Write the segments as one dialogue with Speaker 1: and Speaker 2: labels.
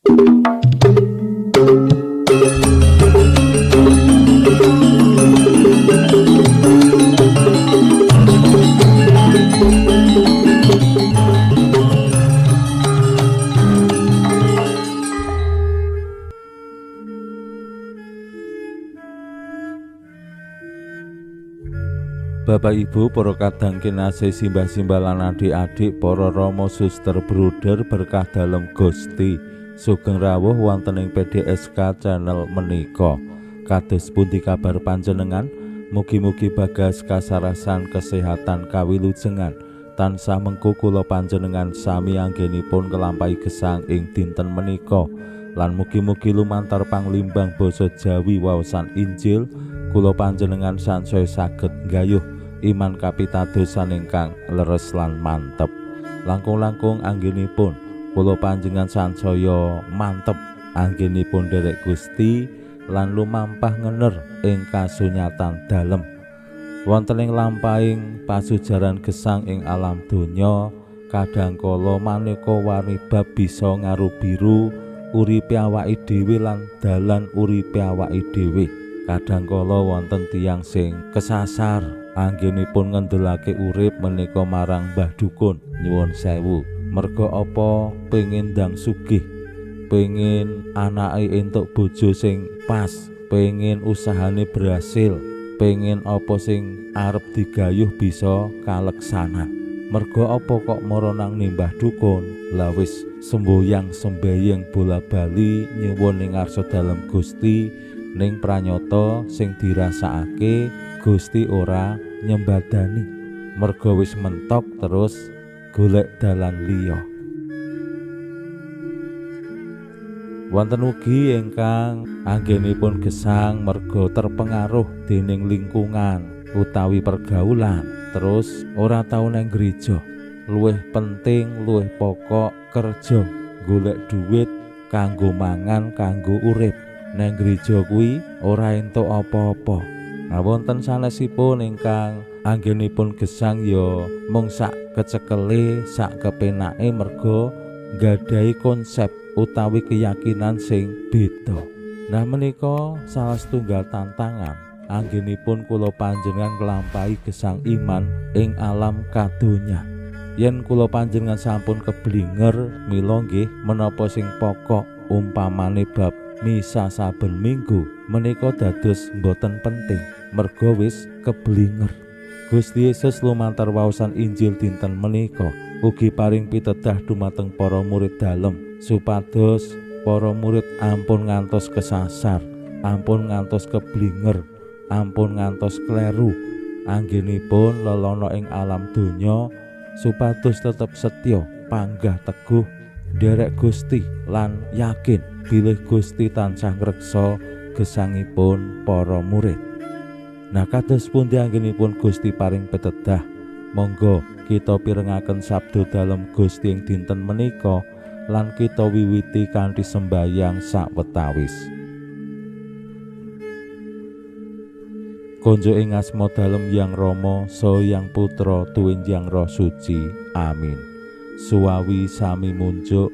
Speaker 1: Bapak Ibu, para kadang kinasih, simbah-simbah lan adik-adik, para rama, suster, bruder, berkah dalem Gusti. Sugeng rawuh wonten ing PDSK channel menika. Kados pundi kabar panjenengan? Mugi-mugi bagas kasarasan kesehatan kawilujengan. Tansah mengku kula panjenengan sami anggenipun nglampahi gesang ing dinten menika. Lan mugi-mugi lumantar panglimbang basa Jawi waosan Injil kula panjenengan sansaya saged nggayuh iman kapitadosan ingkang leres lan mantep. Langkung-langkung anggenipun kula panjenengan sansaya mantep anggenipun nderek Gusti lan lumampah ngener ing kasunyatan dalem. Wonten ing lampahing pasujaran gesang ing alam donya, kadhangkala maneka warni bab bisa ngarubiru uripe awake dhewe lan dalan uripe awake dhewe. Kadhangkala wonten tiyang sing kesasar anggenipun ngendelake urip menika marang Mbah Dukun, nyuwun sewu. Merga apa? Pengin ndang sugih, pengin anake entuk bojo sing pas, pengin usahane berhasil, pengin apa sing arep digayuh bisa kaleksanan. Merga apa kok mara nang Mbah Dukun? Lah wis semboyang sembayang bola bali nyuwun ing ngarsa dalem Gusti, ning pranyata sing dirasakake Gusti ora nyembadani. Merga wis mentok terus golek dalan liya. Wonten ugi ingkang anggenipun gesang merga terpengaruh dening lingkungan utawi pergaulan, terus ora tau nang gereja. Luwih penting, luwih pokok kerja, golek duit kanggo mangan, kanggo urip. Nang gereja kuwi ora entuk apa-apa. Nah, wonten sanesipun ingkang anggenipun gesang ya mung sak kecekele, sak kepenake merga nggadahi konsep utawi keyakinan sing beda. Nah, menika salah setunggal tantangan anggenipun kula panjenengan nglampahi gesang iman ing alam kadonya. Yen kula panjenengan sampun keblinger, mila nggih menapa sing pokok umpamane bab misa saben minggu menika dados mboten penting merga wis keblinger. Gusti Yesus lumantar waosan Injil dinten menika ugi paring pitedah dumateng para murid dalem supados para murid ampun ngantos kesasar, ampun ngantos keblinger, ampun ngantos kleru anggenipun lelana ing alam donya, supados tetep setya panggah teguh nderek Gusti lan yakin bilih Gusti tansah ngreksa gesangipun para murid. Nah, kados pundi anggenipun Gusti paring pitedah? Monggo kita pirengaken sabda dalem Gusti ing dinten menika lan kita wiwiti kanthi sembayang sawetawis. Konjuk ing asma dalem Yang Rama, saha Yang Putra, tuwin Yang Roh Suci. Amin. Suwawi sami munjuk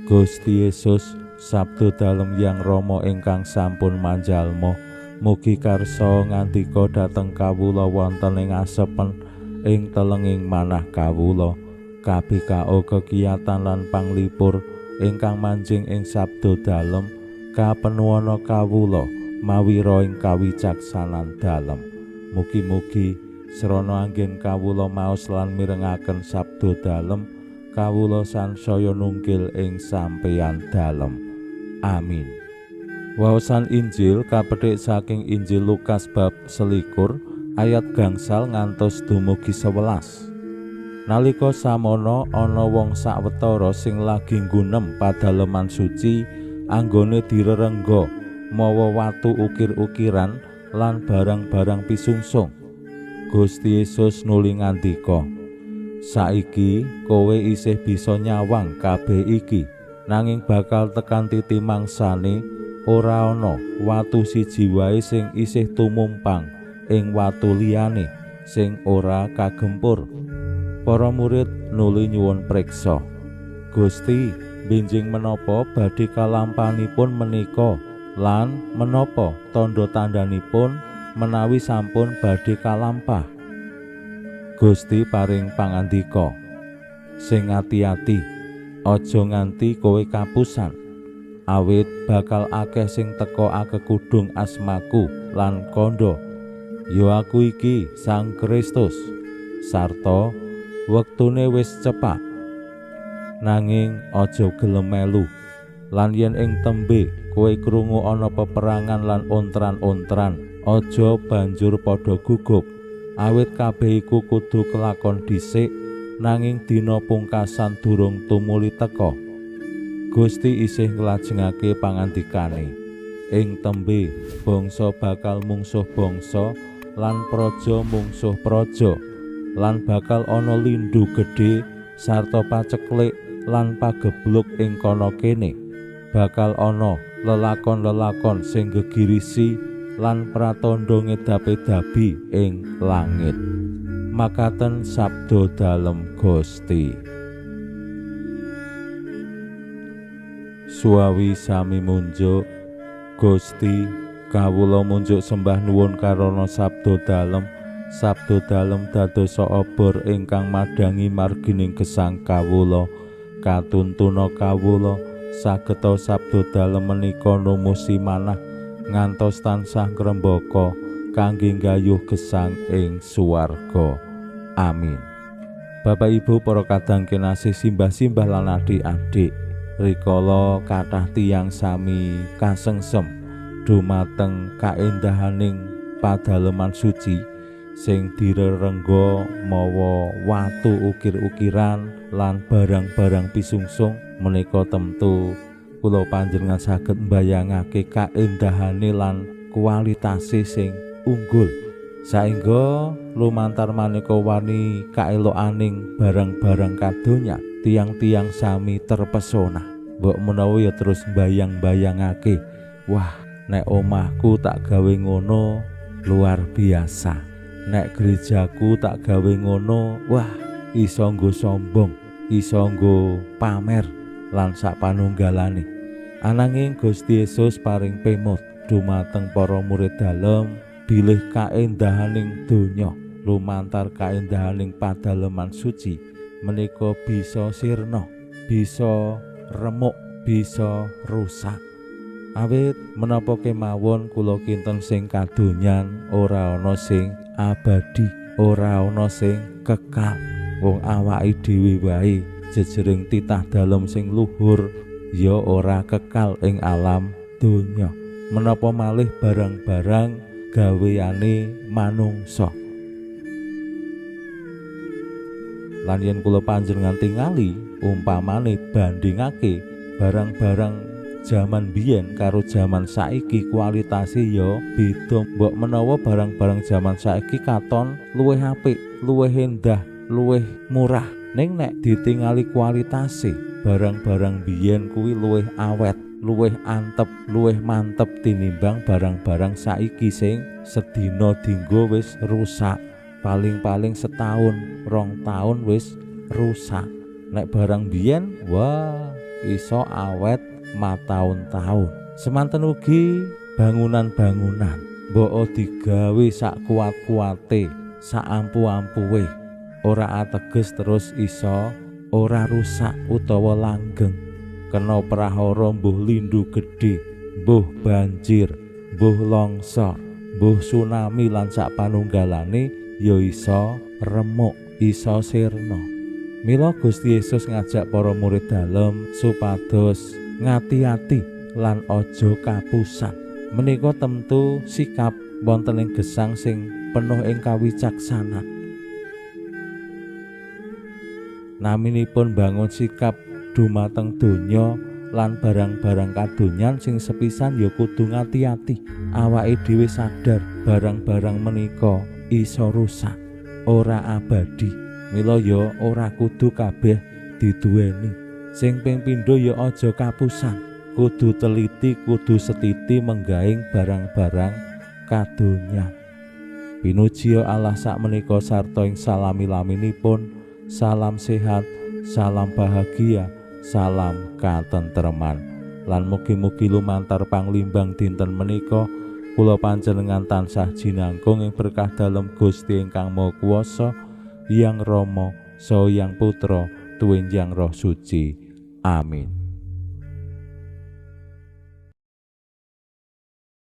Speaker 1: Gusti Yesus, sabda dalem Yang Rama ingkang sampun manjalma, mugi karsa ngandika dhateng kawula wonten ing asepen ing telenging manah kawula. KBKO kekiyatan lan panglipur ingkang manjing ing sabda dalem kapenuwana kawula mawira ing kawicaksanan dalem. Mugi-mugi srana anggen kawula maos lan mirengaken sabda dalem, kawula sansaya nungkil ing sampeyan dalem. Amin. Waosan Injil kapethik saking Injil Lukas bab 21 ayat gangsal ngantos dumugi 11. Nalika samono ana wong sawetara sing lagi nggunem padaleman suci anggone direrengga mawa watu ukir-ukiran lan barang-barang pisungsung. Gusti Yesus nuli ngandika, "Saiki kowe isih bisa nyawang kabeh iki, nanging bakal tekan titi mangsane ora ana watu siji wae sing isih tumumpang ing watu liyane sing ora kagempur." Para murid nuli nyuwun preksa. Gusti, benjing menapa badhe kalampanipun menika lan menapa tandha tandhanipun menawi sampun badhe kalampah? Gusti paring pangandika, sing ati-ati, aja nganti kowe kapusan, awit bakal akeh sing teka akekudung asmaku lan kandha, ya aku iki Sang Kristus, sarta wektune wis cepak. Nanging aja gelem melu, lan yen ing tembe kowe krungu ana peperangan lan ontran-ontran, aja banjur padha gugup, awit kabeh iku kudu kelakon dhisik, nanging dina pungkasan durung tumuli teka. Gusti isih nglajengake pangandikane, ing tembe bangsa bakal mungsuh bangsa lan praja mungsuh praja, lan bakal ana lindhu gedhe sarta paceklik lan pagebluk ing kana kene. Bakal ana lelakon-lelakon sing gegirisi lan pratandha ngedapi-dapi ing langit. Makaten sabda dalem Gusti. Suawi sami munjuk, Gusti, kawula munjuk sembah nuwun karana sabda dalem. Sabda dalem dadosa obor ingkang madhangi margining gesang kawula. Katuntuna kawula sageta sabda dalem menika numusi manah ngantos tansah ngrembaka kangge nggayuh gesang ing swarga. Amin. Bapak Ibu para kadang kinasih, simbah-simbah lan adik-adik, rikala kathah tiyang sami kasengsem dumateng kaendahaning padaleman suci sing direrengga mawa watu ukir-ukiran lan barang-barang pisungsung menika, temtu kula panjenengan saged mbayangake kaendahane lan kualitase sing unggul, saengga lumantar maneka warni kaelokaning barang-barang kadonya tiang-tiang sami terpesona. Mbok menawa ya terus mbayang-bayangake, wah, nek omahku tak gawe ngono luar biasa, nek gerejaku tak gawe ngono, wah, iso nggo sombong, iso nggo pamer lan sak panunggalane. Ananging Gusti Yesus paring pemut dumateng para murid dalem bilih kaendahaning donya lumantar kaendahaning padaleman suci menika bisa sirna, bisa remuk, bisa rusak. Awit menapa kemawon kula kinten sing kadonyan ora ana sing abadi, ora ana sing kekal. Wong awake dhewe wae jejering titah dalem sing luhur ya ora kekal ing alam donya. Menapa malih barang-barang gaweane manungsa. Lan yen kula panjenengan tingali umpamane bandingake barang-barang jaman biyen karo jaman saiki, kualitase ya beda. Mbok menawa barang-barang jaman saiki katon luwih apik, luwih endah, luwih murah. Ning nek ditingali kualitase, barang-barang biyen kuwi luwih awet, luwih antep, luwih mantep tinimbang barang-barang saiki sing sedina dinggo wis rusak. Paling-paling setahun, 2 tahun wis rusak. Nek barang biyen, wah, iso awet mataun-taun. Semanten ugi bangunan-bangunan, mbok digawe sak kuat-kuate, sak ampuh-ampuhe, ora ateges terus iso ora rusak utawa langgeng. Kena prahara mbuh lindu gedhe, mbuh banjir, mbuh longsor, mbuh tsunami lan sak panunggalane ya iso remuk, iso sirna. Mila Gusti Yesus ngajak para murid dalem supados ngati-ati lan aja kapusan. Menika tentu sikap wonten ing gesang sing penuh ing kawicaksanan. Naminipun bangun sikap dumateng donya lan barang-barang kadonyan sing sepisan ya kudu ngati-ati. Awake dhewe sadar barang-barang menika iso rusak, ora abadi. Mila ya ora kudu kabeh diduweni. Sing ping pindho ya aja kapusan, kudu teliti, kudu setiti menggaing barang-barang kadonyan. Pinuji Allah sakmenika sarta ing salami-laminipun. Salam sehat, salam bahagia, Salam katentreman. Lan mugi-mugi lumantar panglimbang dinten menika kula panjenengan tansah jinangkung ing berkah dalem Gusti ingkang Maha Kuwasa, Hyang Rama, Saha Hyang Putra, tuwin Hyang Roh Suci. Amin.